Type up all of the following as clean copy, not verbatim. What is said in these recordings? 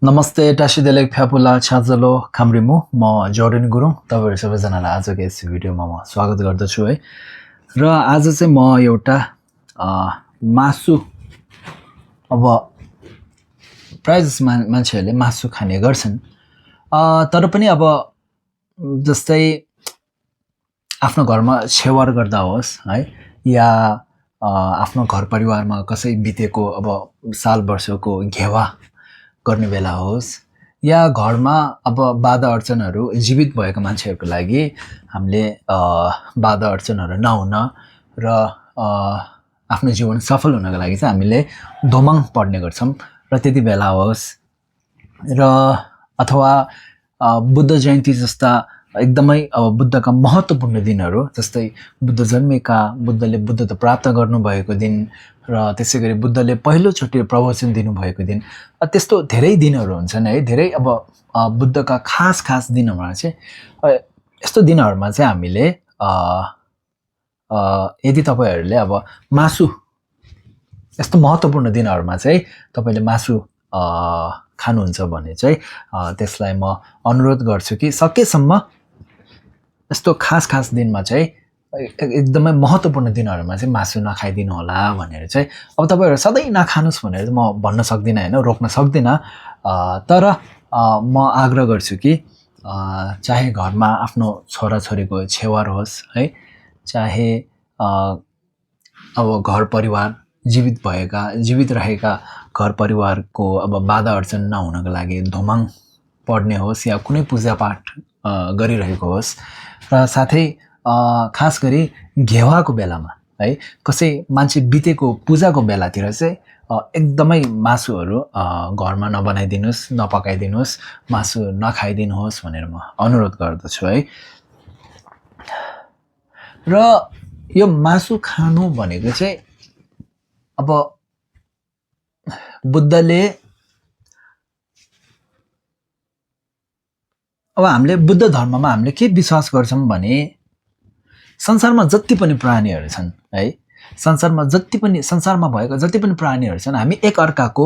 नमस्ते टासिदेलेक फ्यापुला छाजलो खाम्रिमु म जोर्डन गुरुङ तपाईहरु सबैजनालाई आजको यस भिडियोमा म स्वागत गर्दछु है। र आज चाहिँ म एउटा मासु अब प्राय जसो मान्छेहरूले मासु खाने गर्छन्, तर पनि अब जस्तै आफ्नो घरमा छेवार गर्दा होस् है या आफ्नो घर परिवारमा कसै बितेको अब साल वर्षको घेवा गर्ने बेला होस् या घरमा अब बाधा अर्चनहरू जीवित भएको मान्छेहरूको लागि हामीले बाधा अर्चनहरू नहुन र आफ्नो जीवन सफल हुनको लागि चाहिँ हामीले दोमङ पढ्ने गर्छौं। र त्यति बेला होस् र अथवा बुद्ध जयन्ती जस्ता एकदमै अब बुद्धका महत्त्वपूर्ण दिनहरू जस्तै बुद्ध जन्मेका, बुद्धले बुद्धत्व प्राप्त गर्नुभएको दिन र त्यसैगरी बुद्धले पहिलोचोटि प्रवचन दिनुभएको दिन, त्यस्तो धेरै दिनहरू हुन्छन् है। धेरै अब बुद्धका खास दिनहरूमा चाहिँ यस्तो दिनहरूमा चाहिँ हामीले यदि तपाईहरुले अब मासु यस्तो महत्त्वपूर्ण दिनहरूमा चाहिँ तपाईले मासु खानुहुन्छ भने चाहिँ त्यसलाई म अनुरोध गर्छु कि सकेसम्म यस्तो खास दिनमा चाहिँ एकदमै महत्त्वपूर्ण दिनहरूमा चाहिँ मासु नखाइदिनु होला भनेर चाहिँ अब तपाईहरु सधैँ नखानुस् भनेर म भन्न सक्दिन हैन, रोक्न सक्दिन, तर म आग्रह गर्छु कि चाहे घरमा आफ्नो छोराछोरीको छेवार होस् है, चाहे अब घर परिवार जीवित रहेका घर परिवारको अब बाधा अर्चन नहुनको लागि दोमङ पढ्ने होस् या कुनै पूजापाठ गरिरहेको होस् र साथै खास गरी घेवाको बेलामा है कसै मान्छे बितेको पूजाको बेलातिर चाहिँ एकदमै मासुहरू घरमा नबनाइदिनुस्, नपकाइदिनुस्, मासु नखाइदिनुहोस् भनेर म अनुरोध गर्दछु है। र यो मासु खानु भनेको चाहिँ अब बुद्धले अब हामीले बुद्ध धर्ममा हामीले के विश्वास गर्छौं भने संसारमा जति पनि प्राणीहरू छन् है, संसारमा भएका जति पनि प्राणीहरू छन्, हामी एक अर्काको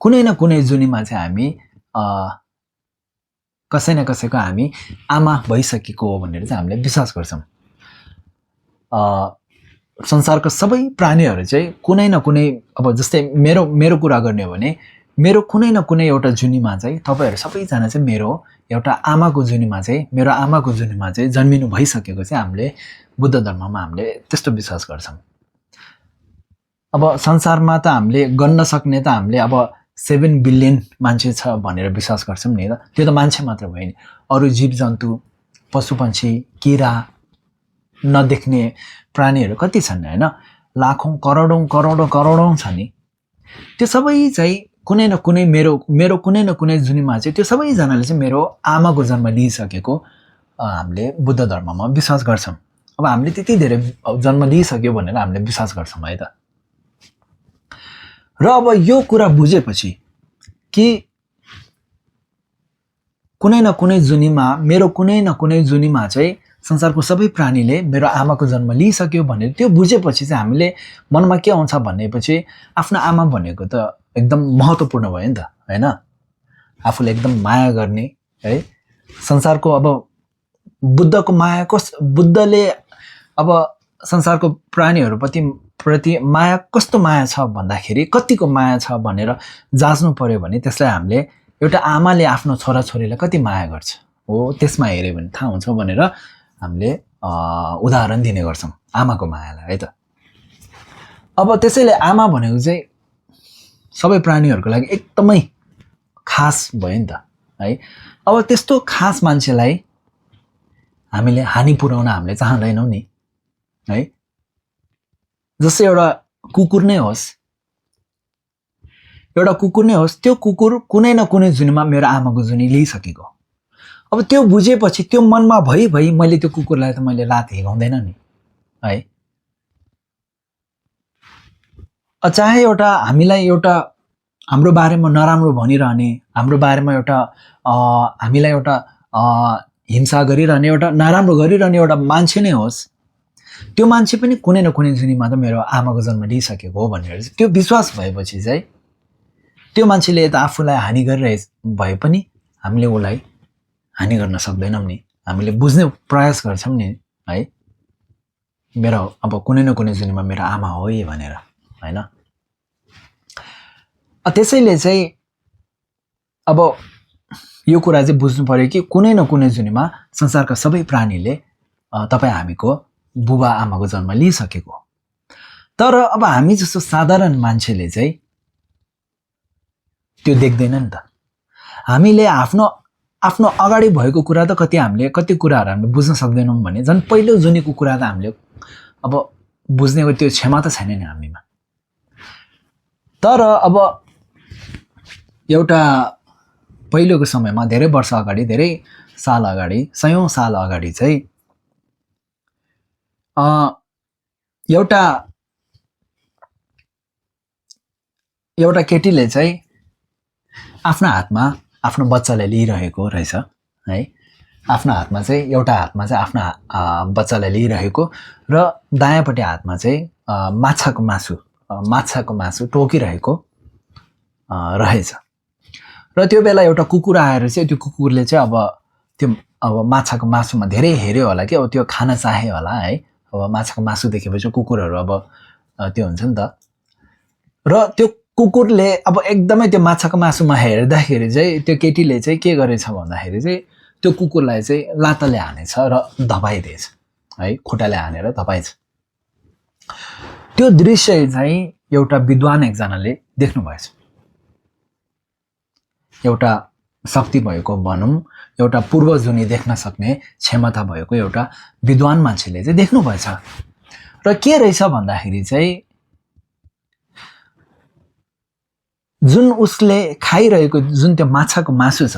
कुनै न कुनै जुनीमा चाहिँ हामी कसै न कसैको हामी आमा भइसकेको हो भनेर चाहिँ हामीले विश्वास गर्छौं। संसारका सबै प्राणीहरू चाहिँ कुनै न कुनै अब जस्तै मेरो कुरा गर्ने हो भने मेरो कुनै न कुनै एउटा जुनीमा चाहिँ तपाईहरु सबैजना चाहिँ मेरो आमाको जुनीमा चाहिँ जन्मिनु भइसकेको चाहिँ हामीले बुद्ध धर्ममा हामीले त्यस्तो विश्वास गर्छौं। अब संसारमा त हामीले गन्न सक्ने त हामीले अब 7 बिलियन मान्छे छ भनेर विश्वास गर्छौं नि त, त्यो त मान्छे मात्र भयो नि, अरु जीवजन्तु, पशुपन्छी, किरा, नदेख्ने प्राणीहरू कति छन् हैन, लाखौं करोडौं छ नि। त्यो सबै चाहिँ कुनै न कुनै मेरो कुनै न कुनै जुनीमा चाहिँ त्यो सबैजनाले चाहिँ मेरो आमाको जन्म लिइसकेको हामीले बुद्ध धर्ममा विश्वास गर्छौं। अब हामीले त्यति धेरै जन्म लिइसक्यो भनेर हामीले विश्वास गर्छौं है त। र अब यो कुरा बुझेपछि कि कुनै न कुनै जुनीमा चाहिँ संसारको सबै प्राणीले मेरो आमाको जन्म लिइसक्यो भनेर त्यो बुझेपछि चाहिँ हामीले मनमा के आउँछ भनेपछि आफ्नो आमा भनेको त एकदम महत्त्वपूर्ण भयो नि त हैन, आफूले एकदम माया गर्ने है। संसारको अब बुद्धको माया बुद्धले अब संसारको प्राणीहरू प्रति माया कस्तो माया छ भन्दाखेरि कतिको माया छ भनेर जाँच्नु पर्यो भने त्यसलाई हामीले एउटा आमाले आफ्नो छोराछोरीलाई कति माया गर्छ हो त्यसमा हेर्यो भने थाहा हुन्छ भनेर हामीले उदाहरण दिने गर्छौं आमाको मायालाई है त। अब त्यसैले आमा भनेको चाहिँ सबै प्राणीहरूको लागि एकदमै खास भयो नि त है। अब त्यस्तो खास मान्छेलाई हामीले हानि पुर्याउन हामीले चाहदैनौं नि है। जस्तै एउटा कुकुर नै होस्, त्यो कुकुर कुनै न कुनै जुनीमा मेरो आमाको जुनी लिइसकेको। अब त्यो बुझेपछि त्यो मनमा भइ मैले त्यो कुकुरलाई त मैले लात हिगाउँदैन नि है। चाहे हामीलाई हाम्रो बारेमा नराम्रो भनिरहने, हाम्रो बारेमा हामीलाई हिंसा गरिरहने, नराम्रो गरिरहने एउटा मान्छे नै होस्, त्यो मान्छे पनि कुनै न कुनै जुनीमा त मेरो आमाको जन्म लिइसकेको हो भनेर त्यो विश्वास भएपछि चाहिँ त्यो मान्छेले त आफूलाई हानि गरिरहे भए पनि हामीले उसलाई हानि गर्न सक्दैनौँ नि, हामीले बुझ्ने प्रयास गर्छौँ नि है। मेरो अब कुनै न कुनै जुनीमा मेरो आमा हो है भनेर होइन। त्यसैले चाहिँ अब यो कुरा चाहिँ बुझ्नु पर्यो कि कुनै न कुनै जुनीमा संसारका सबै प्राणीले तपाईँ हामीको बुबा आमाको जन्म लिइसकेको। तर अब हामी जस्तो साधारण मान्छेले चाहिँ त्यो देख्दैन नि त। हामीले आफ्नो आफ्नो अगाडि भएको कुरा त कति कुराहरू हामीले बुझ्न सक्दैनौँ भने झन् पहिलो जुनीको कुरा त हामीले अब बुझ्नेको त्यो क्षमता छैन नि हामीमा। तर अब एउटा पहिलोको समयमा धेरै वर्ष अगाडि, धेरै साल अगाडि, 100औं साल अगाडि चाहिँ एउटा केटीले चाहिँ आफ्नो हातमा आफ्नो बच्चालाई लिइरहेको रहेछ है। आफ्नो हातमा चाहिँ एउटा हातमा चाहिँ आफ्नो बच्चालाई लिइरहेको र दायाँपट्टि हातमा चाहिँ माछाको मासु टोकिरहेको रहेछ। र त्यो बेला एउटा कुकुर आएर चाहिँ त्यो कुकुरले चाहिँ अब माछाको मासुमा धेरै हेऱ्यो होला कि अब त्यो खान चाहे होला है। अब माछाको मासु देखेपछि कुकुरहरू अब त्यो हुन्छ नि त। र त्यो कुकुरले अब एकदमै त्यो माछाको मासुमा हेर्दाखेरि चाहिँ त्यो केटीले चाहिँ के गरेछ भन्दाखेरि चाहिँ त्यो कुकुरलाई चाहिँ लातले हानेछ र धपाइदिएछ है, खुट्टाले हानेर धपाइछ। त्यो दृश्य चाहिँ एउटा विद्वान एकजनाले देख्नुभएछ। एउटा शक्ति भएको भनौँ, एउटा पूर्वजुनी देख्न सक्ने क्षमता भएको एउटा विद्वान मान्छेले चाहिँ देख्नुभएछ। र के रहेछ भन्दाखेरि चाहिँ जुन उसले खाइरहेको जुन त्यो माछाको मासु छ,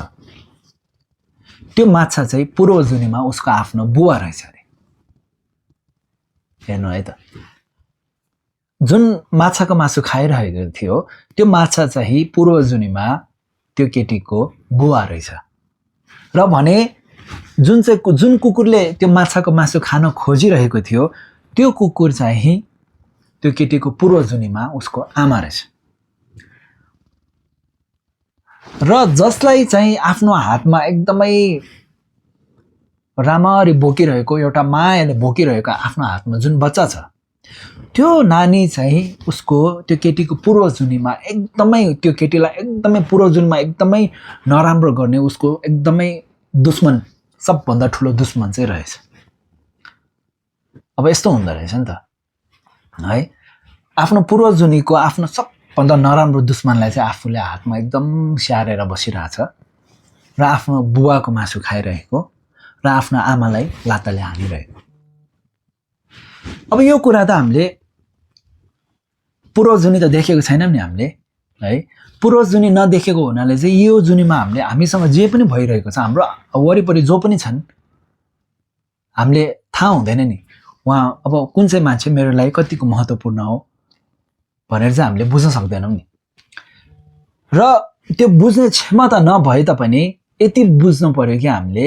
त्यो माछा चाहिँ पूर्वजुनीमा उसको आफ्नो बुवा रहेछ अरे। हेर्नु है त, जुन माछाको मासु खाइरहेको थियो त्यो माछा चाहिँ पूर्वजुनीमा त्यो केटीको बुवा रहेछ। र भने जुन कुकुरले त्यो माछाको मासु खान खोजिरहेको थियो त्यो कुकुर चाहिँ त्यो केटीको पूर्वजुनीमा उसको आमा रहेछ। र जसलाई चाहिँ आफ्नो हातमा एकदमै राम्ररी बोकिरहेको, एउटा मायाले बोकिरहेको आफ्नो हातमा जुन बच्चा छ, त्यो नानी चाहिँ उसको त्यो केटीको पूर्वजुनीमा एकदमै त्यो केटीलाई एकदमै पूर्वजुनीमा एकदमै नराम्रो गर्ने उसको एकदमै दुश्मन, सबभन्दा ठुलो दुश्मन चाहिँ रहेछ। अब यस्तो हुँदो रहेछ नि त है। आफ्नो पूर्वजुनीको आफ्नो सबभन्दा नराम्रो दुश्मनलाई चाहिँ आफूले हातमा एकदम स्याहारेर बसिरहेछ र आफ्नो बुवाको मासु खाइरहेको र आफ्नो आमालाई लातले हानिरहेको। अब यो कुरा त हामीले पूर्वजुनी त देखेको छैनौँ नि हामीले है। पूर्वजुनी नदेखेको हुनाले चाहिँ यो जुनीमा हामीसँग जे पनि भइरहेको छ, हाम्रो वरिपरि जो पनि छन्, हामीले थाहा हुँदैन नि उहाँ अब कुन चाहिँ मान्छे मेरो लागि कतिको महत्त्वपूर्ण हो भनेर चाहिँ हामीले बुझ्न सक्दैनौँ नि। र त्यो बुझ्ने क्षमता नभए तापनि यति बुझ्नु पर्यो कि हामीले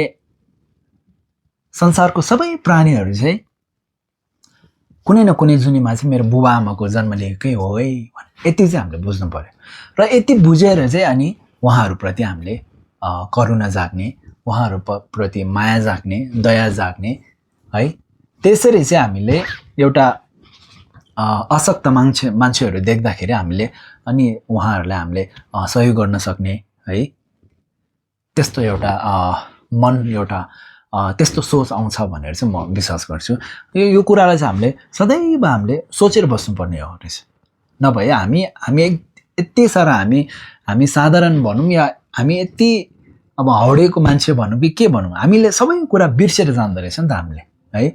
संसारको सबै प्राणीहरू चाहिँ कुनै न कुनै जुनीमा चाहिँ मेरो बुबा आमाको जन्म लिएकै हो है, यति चाहिँ हामीले बुझ्नु पर्यो। र यति बुझेर चाहिँ अनि उहाँहरूप्रति हामीले करुणा जाग्ने, उहाँहरूप्रति माया जाग्ने, दया जाग्ने है। त्यसरी चाहिँ हामीले एउटा अशक्त मान्छेहरू देख्दाखेरि हामीले अनि उहाँहरूलाई हामीले सहयोग गर्न सक्ने है, त्यस्तो एउटा मन, एउटा त्यस्तो सोच आउँछ भनेर चाहिँ म विश्वास गर्छु। यो कुरालाई चाहिँ हामीले सदैव हामीले सोचेर बस्नुपर्ने हो रहेछ। नभए हामी यति सारा हामी साधारण भनौँ या हामी यति अब हौडेको मान्छे भनौँ कि के भनौँ, हामीले सबै कुरा बिर्सेर जाँदो रहेछ नि त हामीले है।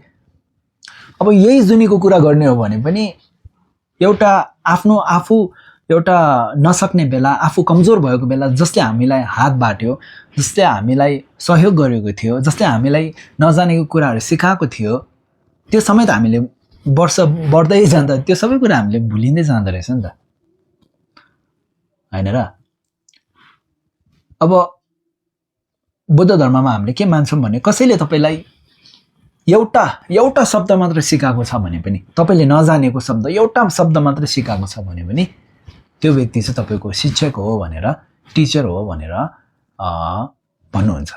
अब यही जुनीको कुरा गर्ने हो भने पनि आफू एउटा नसक्ने बेला, आफू कमजोर भएको बेला जसले हामीलाई हात बाट्यो, जसले हामीलाई सहयोग गरेको थियो, जसले हामीलाई नजानेको कुराहरू सिकाएको थियो, त्यो समेत हामीले वर्ष बढ्दै जाँदा त्यो सबै कुरा हामीले भुलिँदै जाँदो रहेछ नि त होइन र। अब बुद्ध धर्ममा हामीले के मान्छौँ भने कसैले तपाईँलाई एउटा शब्द मात्र सिकाएको छ भने पनि, तपाईँले नजानेको शब्द एउटा शब्द मात्र सिकाएको छ भने पनि त्यो व्यक्ति चाहिँ तपाईँको शिक्षक हो भनेर टिचर हो भनेर भन्नुहुन्छ।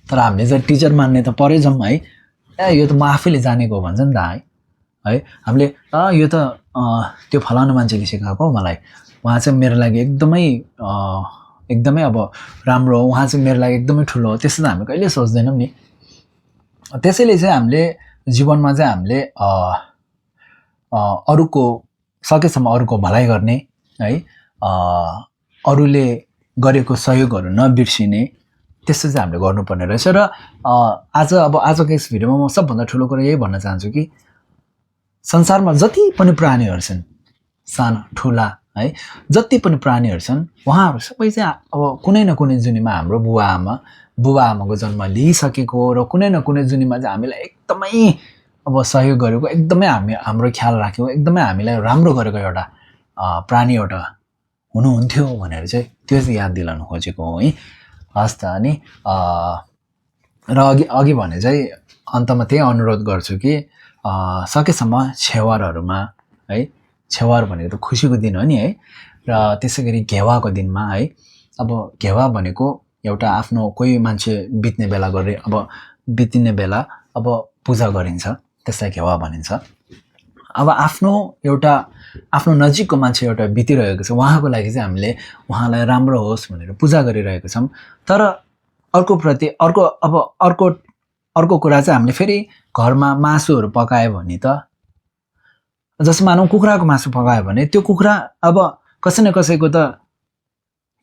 तर हामीले चाहिँ टिचर मान्ने त परै जाउँ है, यो त म आफैले जानेको भन्छ नि त है हामीले यो त त्यो फलानु मान्छेले सिकाएको मलाई, उहाँ चाहिँ मेरो लागि एकदमै अब राम्रो हो, उहाँ चाहिँ मेरो लागि एकदमै ठुलो हो, त्यस्तो त हामी कहिले सोच्दैनौँ नि। त्यसैले चाहिँ हामीले जीवनमा चाहिँ हामीले अरूको सकेसम्म अरूको भलाइ गर्ने है, अरूले गरेको सहयोगहरू नबिर्सिने, त्यस्तो चाहिँ हामीले गर्नुपर्ने रहेछ। र आजको यस भिडियोमा म सबभन्दा ठुलो कुरा यही भन्न चाहन्छु कि संसारमा जति पनि प्राणीहरू छन्, साना ठुला है, जति पनि प्राणीहरू छन्, उहाँहरू सबै चाहिँ अब कुनै न कुनै जुनीमा हाम्रो बुबा आमाको जन्म लिइसकेको र कुनै न कुनै जुनीमा चाहिँ हामीलाई एकदमै अब सहयोग गरेको, एकदमै हाम्रो ख्याल राखेको, एकदमै हामीलाई राम्रो गरेको एउटा प्राणी एउटा हुनुहुन्थ्यो भनेर चाहिँ त्यो चाहिँ याद दिलाउनु खोजेको हो है। हस् त। अनि र अघि भने चाहिँ अन्तमा त्यही अनुरोध गर्छु कि सकेसम्म छेवारहरूमा है, छेवार भनेको त खुसीको दिन हो नि है, र त्यसै गरी घेवाको दिनमा है, अब घेवा भनेको एउटा आफ्नो कोही मान्छे बित्ने बेला अब पूजा गरिन्छ, त्यसलाई घेवा भनिन्छ। अब आफ्नो नजिकको मान्छे एउटा बितिरहेको छ, उहाँको लागि चाहिँ हामीले उहाँलाई राम्रो होस् भनेर पूजा गरिरहेको छौँ। तर अर्को कुरा चाहिँ हामीले फेरि घरमा मासुहरू पकायो भने त, जस्तो मानौँ कुखुराको मासु पकायो भने त्यो कुखुरा अब कसै न कसैको त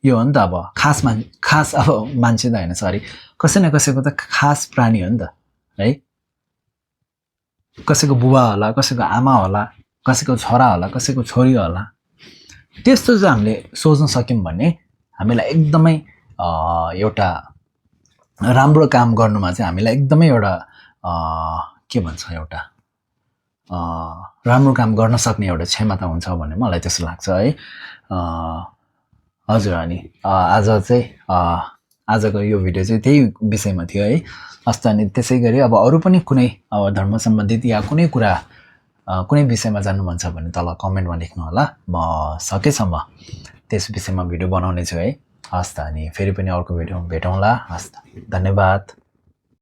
यो हो नि त, अब खास अब मान्छे त होइन, सरी, कसै न कसैको त खास प्राणी हो नि त है, कसैको बुबा होला, कसैको आमा होला, कसैको छोरा होला, कसैको छोरी होला। त्यस्तो चाहिँ हामीले सोच्न सक्यौँ भने हामीलाई एकदमै एउटा राम्रो काम गर्नुमा चाहिँ हामीलाई एकदमै एउटा के भन्छ, एउटा राम्रो काम गर्न सक्ने एउटा क्षमता हुन्छ भन्ने मलाई त्यस्तो लाग्छ है। हजुर। अनि आजको यो भिडियो चाहिँ त्यही विषयमा थियो है। हस् त। अनि त्यसै गरी अब अरू पनि कुनै अब धर्म सम्बन्धित या कुनै कुरा कुनै विषयमा जान्नु मन छ भने तल कमेन्टमा लेख्नु होला, म सकेसम्म त्यस विषयमा भिडियो बनाउने छु है। हस् त। अनि फेरि पनि अर्को भिडियोमा भेटौँला। हस् त, धन्यवाद।